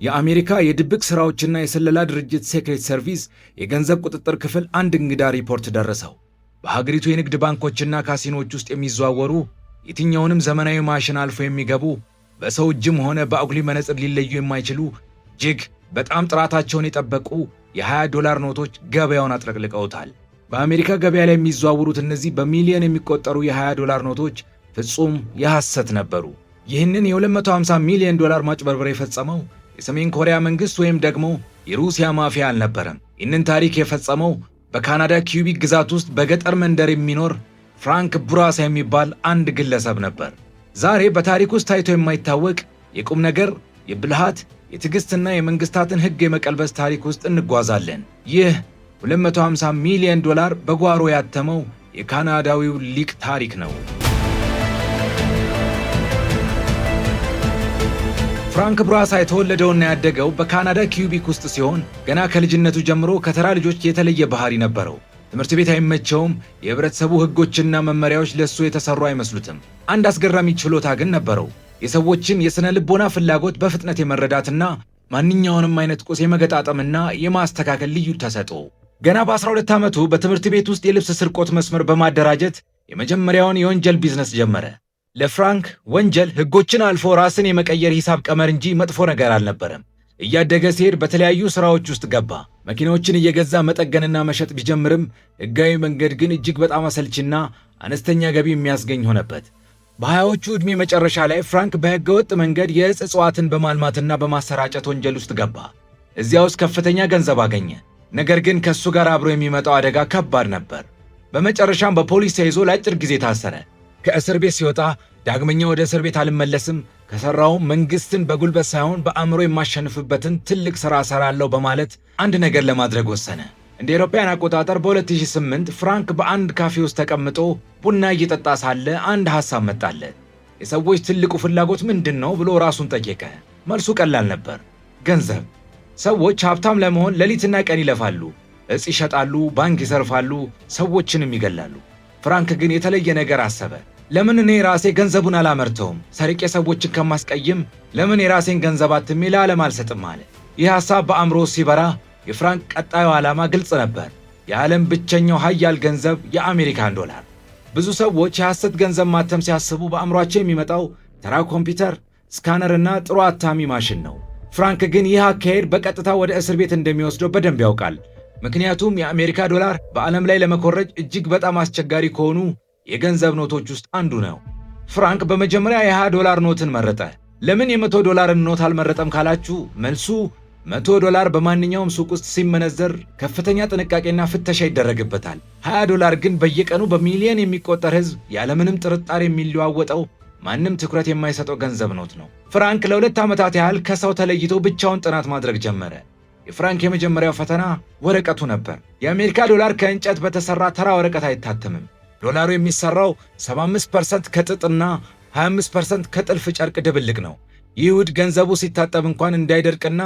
የአሜሪካ የድብቅ ሥራዎችና የስለላ ድርጅት Secret Service የገንዘብ ቁጥጥር ክፍል አንድ እንግዳ ሪፖርት ደረሰው። በሀገሪቱ የንግድ ባንኮችና ካሲኖዎች ውስጥ የሚዘዋወሩ፣ የትኛውንም ዘመናዊ ማሽን አልፎ የሚገቡ፣ በሰው እጅም ሆነ በአጉሊ መነጽር ሊለዩ የማይችሉ፣ እጅግ በጣም ጥራታቸውን የጠበቁ የ20 ዶላር ኖቶች ገበያውን አጥለቅልቀውታል። በአሜሪካ ገበያ ላይ የሚዘዋወሩት እነዚህ በሚሊዮን የሚቆጠሩ የ20 ዶላር ኖቶች ፍጹም የሐሰት ነበሩ። ይህንን የ250 ሚሊዮን ዶላር ማጭበርበር የፈጸመው የሰሜን ኮሪያ መንግሥት ወይም ደግሞ የሩሲያ ማፊያ አልነበረም። ይህንን ታሪክ የፈጸመው በካናዳ ኪዩቢክ ግዛት ውስጥ በገጠር መንደር የሚኖር ፍራንክ ቡራሳ የሚባል አንድ ግለሰብ ነበር። ዛሬ በታሪክ ውስጥ ታይቶ የማይታወቅ የቁም ነገር፣ የብልሃት፣ የትዕግሥትና የመንግሥታትን ሕግ የመቀልበስ ታሪክ ውስጥ እንጓዛለን። ይህ 250 ሚሊዮን ዶላር በጓሮ ያተመው የካናዳዊው ሊቅ ታሪክ ነው። ፍራንክ ብራሳ የተወለደውና ያደገው በካናዳ ኪዩቢክ ውስጥ ሲሆን ገና ከልጅነቱ ጀምሮ ከተራ ልጆች የተለየ ባህሪ ነበረው። ትምህርት ቤት አይመቸውም። የህብረተሰቡ ሕጎችና መመሪያዎች ለሱ የተሰሩ አይመስሉትም። አንድ አስገራሚ ችሎታ ግን ነበረው። የሰዎችን የሥነ ልቦና ፍላጎት በፍጥነት የመረዳትና ማንኛውንም አይነት ቁስ የመገጣጠምና የማስተካከል ልዩ ተሰጥኦ። ገና በ12 ዓመቱ በትምህርት ቤት ውስጥ የልብስ ስርቆት መስመር በማደራጀት የመጀመሪያውን የወንጀል ቢዝነስ ጀመረ። ለፍራንክ ወንጀል ሕጎችን አልፎ ራስን የመቀየር ሂሳብ ቀመር እንጂ መጥፎ ነገር አልነበረም። እያደገ ሲሄድ በተለያዩ ስራዎች ውስጥ ገባ። መኪናዎችን እየገዛ መጠገንና መሸጥ ቢጀምርም ሕጋዊ መንገድ ግን እጅግ በጣም አሰልቺና አነስተኛ ገቢ የሚያስገኝ ሆነበት። በ20ዎቹ ዕድሜ መጨረሻ ላይ ፍራንክ በሕገወጥ መንገድ የዕፅ እጽዋትን በማልማትና በማሰራጨት ወንጀል ውስጥ ገባ። እዚያ ውስጥ ከፍተኛ ገንዘብ አገኘ። ነገር ግን ከእሱ ጋር አብሮ የሚመጣው አደጋ ከባድ ነበር። በመጨረሻም በፖሊስ ተይዞ ለአጭር ጊዜ ታሰረ። ከእስር ቤት ሲወጣ ዳግመኛ ወደ እስር ቤት አልመለስም፣ ከሠራውም መንግሥትን በጉልበት ሳይሆን በአእምሮ የማሸንፍበትን ትልቅ ሥራ እሠራለሁ በማለት አንድ ነገር ለማድረግ ወሰነ። እንደ አውሮፓውያን አቆጣጠር በ2008 ፍራንክ በአንድ ካፌ ውስጥ ተቀምጦ ቡና እየጠጣ ሳለ አንድ ሐሳብ መጣለት። የሰዎች ትልቁ ፍላጎት ምንድን ነው ብሎ ራሱን ጠየቀ። መልሱ ቀላል ነበር፣ ገንዘብ። ሰዎች ሀብታም ለመሆን ሌሊትና ቀን ይለፋሉ። እጽ ይሸጣሉ፣ ባንክ ይሰርፋሉ፣ ሰዎችንም ይገላሉ። ፍራንክ ግን የተለየ ነገር አሰበ። ለምን እኔ ራሴ ገንዘቡን አላመርተውም? ሰርቄ ሰዎችን ከማስቀይም ለምን የራሴን ገንዘብ አትሜ ለዓለም አልሰጥም አለ። ይህ ሐሳብ በአእምሮ ሲበራ የፍራንክ ቀጣዩ ዓላማ ግልጽ ነበር። የዓለም ብቸኛው ሀያል ገንዘብ የአሜሪካን ዶላር። ብዙ ሰዎች የሐሰት ገንዘብ ማተም ሲያስቡ በአእምሯቸው የሚመጣው ተራ ኮምፒውተር፣ scanner እና ጥሩ አታሚ ማሽን ነው። ፍራንክ ግን ይህ አካሄድ በቀጥታ ወደ እስር ቤት እንደሚወስደው በደንብ ያውቃል። ምክንያቱም የአሜሪካ ዶላር በዓለም ላይ ለመኮረጅ እጅግ በጣም አስቸጋሪ ከሆኑ የገንዘብ ኖቶች ውስጥ አንዱ ነው። ፍራንክ በመጀመሪያ የ20 ዶላር ኖትን መረጠ። ለምን የ100 ዶላርን ኖት አልመረጠም ካላችሁ መልሱ 100 ዶላር በማንኛውም ሱቅ ውስጥ ሲመነዘር ከፍተኛ ጥንቃቄና ፍተሻ ይደረግበታል። 20 ዶላር ግን በየቀኑ በሚሊዮን የሚቆጠር ሕዝብ ያለምንም ጥርጣሬ የሚለዋወጠው፣ ማንም ትኩረት የማይሰጠው ገንዘብ ኖት ነው። ፍራንክ ለ2 ዓመታት ያህል ከሰው ተለይቶ ብቻውን ጥናት ማድረግ ጀመረ። የፍራንክ የመጀመሪያው ፈተና ወረቀቱ ነበር። የአሜሪካ ዶላር ከእንጨት በተሰራ ተራ ወረቀት አይታተምም። ዶላሩ የሚሰራው 75% ከጥጥና 25% ከጥልፍ ጨርቅ ድብልቅ ነው። ይህ ውህድ ገንዘቡ ሲታጠብ እንኳን እንዳይደርቅና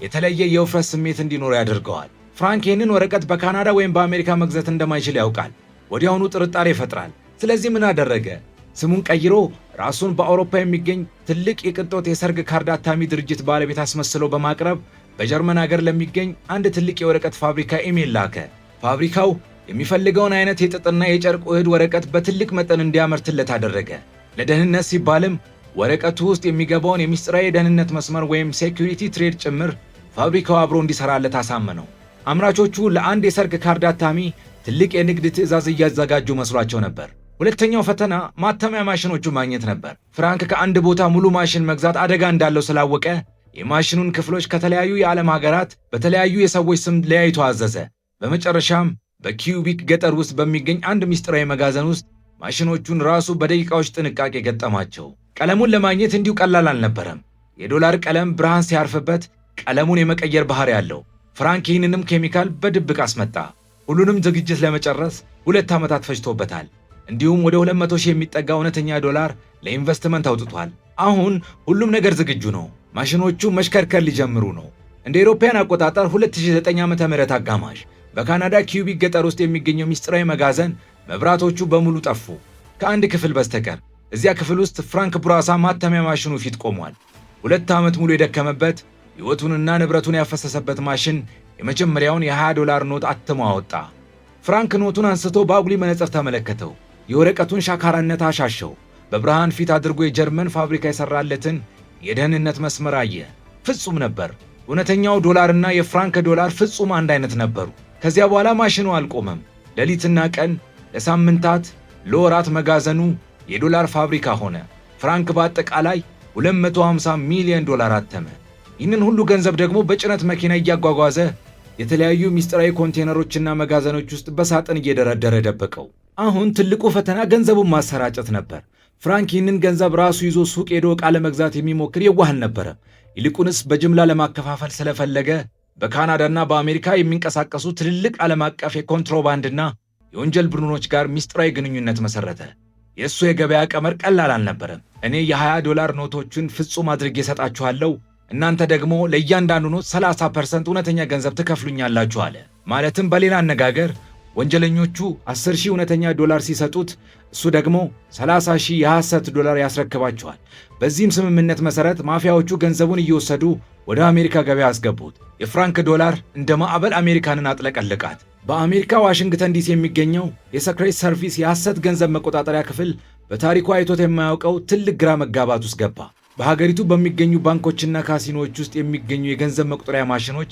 የተለየ የውፍረት ስሜት እንዲኖረው ያደርገዋል። ፍራንክ ይህንን ወረቀት በካናዳ ወይም በአሜሪካ መግዛት እንደማይችል ያውቃል። ወዲያውኑ ጥርጣሬ ይፈጥራል። ስለዚህ ምን አደረገ? ስሙን ቀይሮ ራሱን በአውሮፓ የሚገኝ ትልቅ የቅንጦት የሰርግ ካርድ አታሚ ድርጅት ባለቤት አስመስሎ በማቅረብ በጀርመን ሀገር ለሚገኝ አንድ ትልቅ የወረቀት ፋብሪካ ኢሜል ላከ። ፋብሪካው የሚፈልገውን አይነት የጥጥና የጨርቅ ውህድ ወረቀት በትልቅ መጠን እንዲያመርትለት አደረገ። ለደህንነት ሲባልም ወረቀቱ ውስጥ የሚገባውን የሚስጥራዊ የደህንነት መስመር ወይም security thread ጭምር ፋብሪካው አብሮ እንዲሰራለት አሳመነው። አምራቾቹ ለአንድ የሰርግ ካርድ አታሚ ትልቅ የንግድ ትዕዛዝ እያዘጋጁ መስሏቸው ነበር። ሁለተኛው ፈተና ማተሚያ ማሽኖቹ ማግኘት ነበር። ፍራንክ ከአንድ ቦታ ሙሉ ማሽን መግዛት አደጋ እንዳለው ስላወቀ የማሽኑን ክፍሎች ከተለያዩ የዓለም ሀገራት በተለያዩ የሰዎች ስም ለያይቶ አዘዘ። በመጨረሻም በኪዩቢክ ገጠር ውስጥ በሚገኝ አንድ ምስጢራዊ መጋዘን ውስጥ ማሽኖቹን ራሱ በደቂቃዎች ጥንቃቄ ገጠማቸው። ቀለሙን ለማግኘት እንዲሁ ቀላል አልነበረም። የዶላር ቀለም ብርሃን ሲያርፍበት ቀለሙን የመቀየር ባህሪ አለው። ፍራንክ ይህንንም ኬሚካል በድብቅ አስመጣ። ሁሉንም ዝግጅት ለመጨረስ 2 ዓመታት ፈጅቶበታል። እንዲሁም ወደ 200 ሺህ የሚጠጋ እውነተኛ ዶላር ለኢንቨስትመንት አውጥቷል። አሁን ሁሉም ነገር ዝግጁ ነው። ማሽኖቹ መሽከርከር ሊጀምሩ ነው። እንደ አውሮፓውያን አቆጣጠር 2009 ዓ.ም አጋማሽ በካናዳ ኪዩቢክ ገጠር ውስጥ የሚገኘው ምስጢራዊ መጋዘን መብራቶቹ በሙሉ ጠፉ፣ ከአንድ ክፍል በስተቀር። እዚያ ክፍል ውስጥ ፍራንክ ቡራሳ ማተሚያ ማሽኑ ፊት ቆሟል። 2 ዓመት ሙሉ የደከመበት፣ ሕይወቱንና ንብረቱን ያፈሰሰበት ማሽን የመጀመሪያውን የ20 ዶላር ኖት አትሞ አወጣ። ፍራንክ ኖቱን አንስቶ በአጉሊ መነጽር ተመለከተው። የወረቀቱን ሻካራነት አሻሸው። በብርሃን ፊት አድርጎ የጀርመን ፋብሪካ የሰራለትን የደህንነት መስመር አየ። ፍጹም ነበር። እውነተኛው ዶላርና የፍራንክ ዶላር ፍጹም አንድ አይነት ነበሩ። ከዚያ በኋላ ማሽኑ አልቆመም። ሌሊትና ቀን ለሳምንታት ለወራት መጋዘኑ የዶላር ፋብሪካ ሆነ። ፍራንክ በአጠቃላይ 250 ሚሊዮን ዶላር አተመ። ይህንን ሁሉ ገንዘብ ደግሞ በጭነት መኪና እያጓጓዘ የተለያዩ ሚስጥራዊ ኮንቴነሮችና መጋዘኖች ውስጥ በሳጥን እየደረደረ ደበቀው። አሁን ትልቁ ፈተና ገንዘቡን ማሰራጨት ነበር። ፍራንክ ይህንን ገንዘብ ራሱ ይዞ ሱቅ ሄዶ ዕቃ ለመግዛት የሚሞክር የዋህ አልነበረም። ይልቁንስ በጅምላ ለማከፋፈል ስለፈለገ በካናዳና በአሜሪካ የሚንቀሳቀሱ ትልልቅ ዓለም አቀፍ የኮንትሮባንድና የወንጀል ቡድኖች ጋር ሚስጥራዊ ግንኙነት መሰረተ። የእሱ የገበያ ቀመር ቀላል አልነበረም። እኔ የ20 ዶላር ኖቶችን ፍጹም አድርጌ እሰጣችኋለሁ፣ እናንተ ደግሞ ለእያንዳንዱ ኖት 30% እውነተኛ ገንዘብ ትከፍሉኛላችሁ አለ። ማለትም በሌላ አነጋገር ወንጀለኞቹ 10 ሺህ እውነተኛ ዶላር ሲሰጡት እሱ ደግሞ 30 ሺህ የሐሰት ዶላር ያስረክባቸዋል። በዚህም ስምምነት መሰረት ማፊያዎቹ ገንዘቡን እየወሰዱ ወደ አሜሪካ ገበያ አስገቡት። የፍራንክ ዶላር እንደ ማዕበል አሜሪካንን አጥለቀለቃት። በአሜሪካ ዋሽንግተን ዲሲ የሚገኘው የ Secret Service የሐሰት ገንዘብ መቆጣጠሪያ ክፍል በታሪኩ አይቶት የማያውቀው ትልቅ ግራ መጋባት ውስጥ ገባ። በሀገሪቱ በሚገኙ ባንኮችና ካሲኖዎች ውስጥ የሚገኙ የገንዘብ መቁጠሪያ ማሽኖች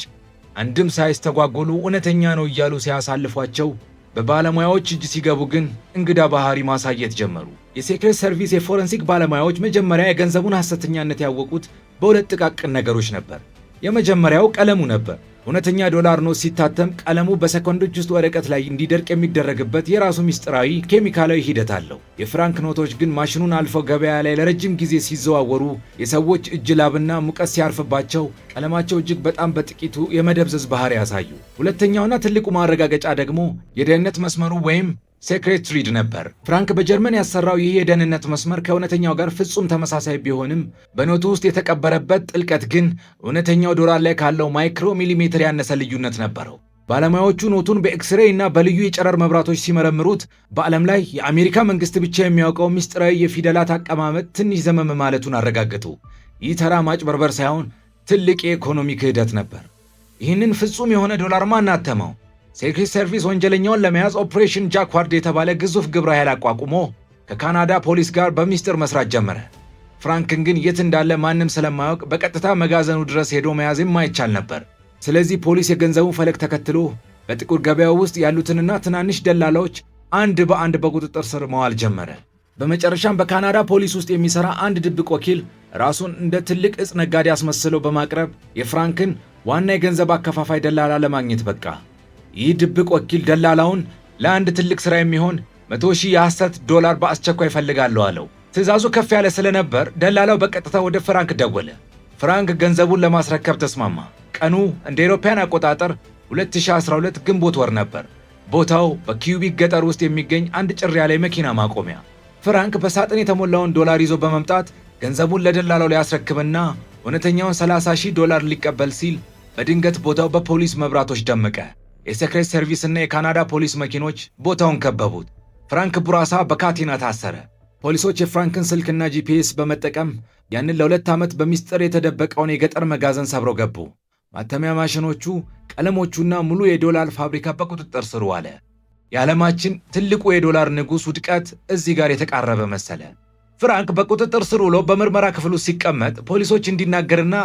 አንድም ሳይስተጓጎሉ እውነተኛ ነው እያሉ ሲያሳልፏቸው፣ በባለሙያዎች እጅ ሲገቡ ግን እንግዳ ባህሪ ማሳየት ጀመሩ። የ Secret Service የ forensic ባለሙያዎች መጀመሪያ የገንዘቡን ሐሰተኛነት ያወቁት በሁለት ጥቃቅን ነገሮች ነበር። የመጀመሪያው ቀለሙ ነበር። እውነተኛ ዶላር ኖት ሲታተም ቀለሙ በሰኮንዶች ውስጥ ወረቀት ላይ እንዲደርቅ የሚደረግበት የራሱ ምስጢራዊ ኬሚካላዊ ሂደት አለው። የፍራንክ ኖቶች ግን ማሽኑን አልፈው ገበያ ላይ ለረጅም ጊዜ ሲዘዋወሩ የሰዎች እጅ ላብና ሙቀት ሲያርፍባቸው ቀለማቸው እጅግ በጣም በጥቂቱ የመደብዘዝ ባህሪ ያሳዩ። ሁለተኛውና ትልቁ ማረጋገጫ ደግሞ የደህንነት መስመሩ ወይም secret thread ነበር። ፍራንክ በጀርመን ያሰራው ይህ የደህንነት መስመር ከእውነተኛው ጋር ፍጹም ተመሳሳይ ቢሆንም በኖቱ ውስጥ የተቀበረበት ጥልቀት ግን እውነተኛው ዶላር ላይ ካለው ማይክሮ ሚሊሜትር ያነሰ ልዩነት ነበረው። ባለሙያዎቹ ኖቱን በኤክስሬይ እና በልዩ የጨረር መብራቶች ሲመረምሩት በዓለም ላይ የአሜሪካ መንግስት ብቻ የሚያውቀው ምስጢራዊ የፊደላት አቀማመጥ ትንሽ ዘመም ማለቱን አረጋገጡ። ይህ ተራ ማጭበርበር ሳይሆን ትልቅ የኢኮኖሚ ክህደት ነበር። ይህንን ፍጹም የሆነ ዶላር ማን አተመው? Secret Service ወንጀለኛውን ለመያዝ Operation Jacquard የተባለ ግዙፍ ግብረ ኃይል አቋቁሞ ከካናዳ ፖሊስ ጋር በሚስጥር መስራት ጀመረ። ፍራንክን ግን የት እንዳለ ማንም ስለማያውቅ በቀጥታ መጋዘኑ ድረስ ሄዶ መያዝ የማይቻል ነበር። ስለዚህ ፖሊስ የገንዘቡን ፈለግ ተከትሎ በጥቁር ገበያው ውስጥ ያሉትንና ትናንሽ ደላላዎች አንድ በአንድ በቁጥጥር ስር መዋል ጀመረ። በመጨረሻም በካናዳ ፖሊስ ውስጥ የሚሰራ አንድ ድብቅ ወኪል ራሱን እንደ ትልቅ እጽ ነጋዴ አስመስሎ በማቅረብ የፍራንክን ዋና የገንዘብ አከፋፋይ ደላላ ለማግኘት በቃ። ይህ ድብቅ ወኪል ደላላውን ለአንድ ትልቅ ሥራ የሚሆን 100,000 የሐሰት ዶላር በአስቸኳይ እፈልጋለሁ አለው። ትዕዛዙ ከፍ ያለ ስለነበር ደላላው በቀጥታ ወደ ፍራንክ ደወለ። ፍራንክ ገንዘቡን ለማስረከብ ተስማማ። ቀኑ እንደ አውሮፓውያን አቆጣጠር 2012 ግንቦት ወር ነበር። ቦታው በኪዩቢክ ገጠር ውስጥ የሚገኝ አንድ ጭር ያለ የመኪና ማቆሚያ። ፍራንክ በሳጥን የተሞላውን ዶላር ይዞ በመምጣት ገንዘቡን ለደላላው ሊያስረክብና እውነተኛውን 30 ሺህ ዶላር ሊቀበል ሲል በድንገት ቦታው በፖሊስ መብራቶች ደመቀ። የ Secret Service እና የካናዳ ፖሊስ መኪኖች ቦታውን ከበቡት። ፍራንክ ቡራሳ በካቴና ታሰረ። ፖሊሶች የፍራንክን ስልክና GPS በመጠቀም ያንን ለ2 ዓመት በሚስጥር የተደበቀውን የገጠር መጋዘን ሰብረው ገቡ። ማተሚያ ማሽኖቹ፣ ቀለሞቹና ሙሉ የዶላር ፋብሪካ በቁጥጥር ስር ዋለ። የዓለማችን ትልቁ የዶላር ንጉሥ ውድቀት እዚህ ጋር የተቃረበ መሰለ። ፍራንክ በቁጥጥር ስር ውሎ በምርመራ ክፍሉ ሲቀመጥ ፖሊሶች እንዲናገርና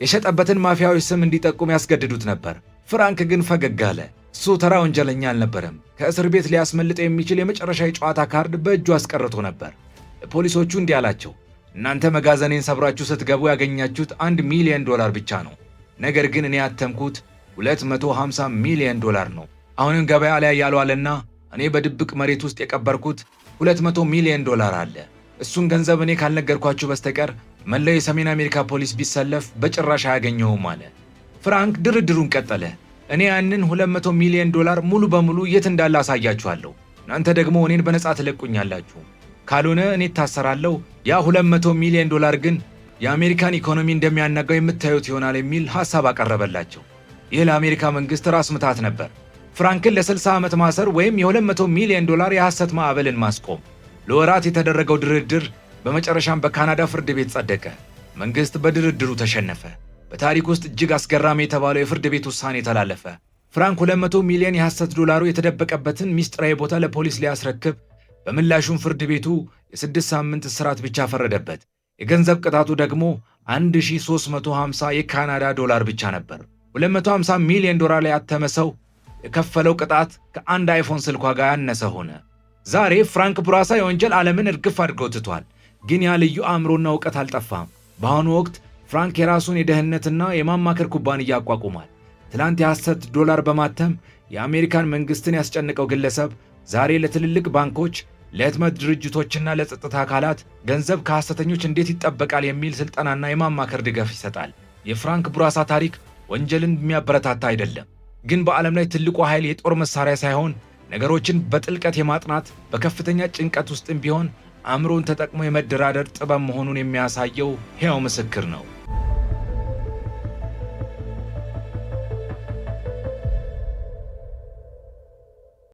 የሸጠበትን ማፊያዎች ስም እንዲጠቁም ያስገድዱት ነበር። ፍራንክ ግን ፈገግ አለ። እሱ ተራ ወንጀለኛ አልነበረም። ከእስር ቤት ሊያስመልጠው የሚችል የመጨረሻ የጨዋታ ካርድ በእጁ አስቀርቶ ነበር። ፖሊሶቹ እንዲህ አላቸው፣ እናንተ መጋዘኔን ሰብራችሁ ስትገቡ ያገኛችሁት 1 ሚሊዮን ዶላር ብቻ ነው። ነገር ግን እኔ ያተምኩት 250 ሚሊዮን ዶላር ነው። አሁንም ገበያ ላይ ያልዋለና እኔ በድብቅ መሬት ውስጥ የቀበርኩት 200 ሚሊዮን ዶላር አለ። እሱን ገንዘብ እኔ ካልነገርኳችሁ በስተቀር መላው የሰሜን አሜሪካ ፖሊስ ቢሰለፍ በጭራሽ አያገኘውም አለ። ፍራንክ ድርድሩን ቀጠለ። እኔ ያንን 200 ሚሊዮን ዶላር ሙሉ በሙሉ የት እንዳለ አሳያችኋለሁ። እናንተ ደግሞ እኔን በነጻ ትለቁኛላችሁ። ካልሆነ እኔ እታሰራለሁ። ያ 200 ሚሊዮን ዶላር ግን የአሜሪካን ኢኮኖሚ እንደሚያናጋው የምታዩት ይሆናል የሚል ሐሳብ አቀረበላቸው። ይህ ለአሜሪካ መንግሥት ራስ ምታት ነበር። ፍራንክን ለ60 ዓመት ማሰር ወይም የ200 ሚሊዮን ዶላር የሐሰት ማዕበልን ማስቆም። ለወራት የተደረገው ድርድር በመጨረሻም በካናዳ ፍርድ ቤት ጸደቀ። መንግሥት በድርድሩ ተሸነፈ። በታሪክ ውስጥ እጅግ አስገራሚ የተባለው የፍርድ ቤት ውሳኔ ተላለፈ። ፍራንክ 200 ሚሊዮን የሐሰት ዶላሩ የተደበቀበትን ሚስጥራዊ ቦታ ለፖሊስ ሊያስረክብ፣ በምላሹም ፍርድ ቤቱ የ6 ሳምንት እስራት ብቻ ፈረደበት። የገንዘብ ቅጣቱ ደግሞ 1350 የካናዳ ዶላር ብቻ ነበር። 250 ሚሊዮን ዶላር ያተመ ሰው የከፈለው ቅጣት ከአንድ አይፎን ስልክ ዋጋ ያነሰ ሆነ። ዛሬ ፍራንክ ቡራሳ የወንጀል ዓለምን እርግፍ አድርገው ትቷል። ግን ያ ልዩ አእምሮና እውቀት አልጠፋም። በአሁኑ ወቅት ፍራንክ የራሱን የደህንነትና የማማከር ኩባንያ አቋቁሟል። ትላንት የሐሰት ዶላር በማተም የአሜሪካን መንግስትን ያስጨነቀው ግለሰብ ዛሬ ለትልልቅ ባንኮች፣ ለህትመት ድርጅቶችና ለጸጥታ አካላት ገንዘብ ከሐሰተኞች እንዴት ይጠበቃል የሚል ስልጠናና የማማከር ድጋፍ ይሰጣል። የፍራንክ ቡራሳ ታሪክ ወንጀልን የሚያበረታታ አይደለም፣ ግን በዓለም ላይ ትልቁ ኃይል የጦር መሳሪያ ሳይሆን ነገሮችን በጥልቀት የማጥናት፣ በከፍተኛ ጭንቀት ውስጥም ቢሆን አእምሮን ተጠቅሞ የመደራደር ጥበብ መሆኑን የሚያሳየው ሕያው ምስክር ነው።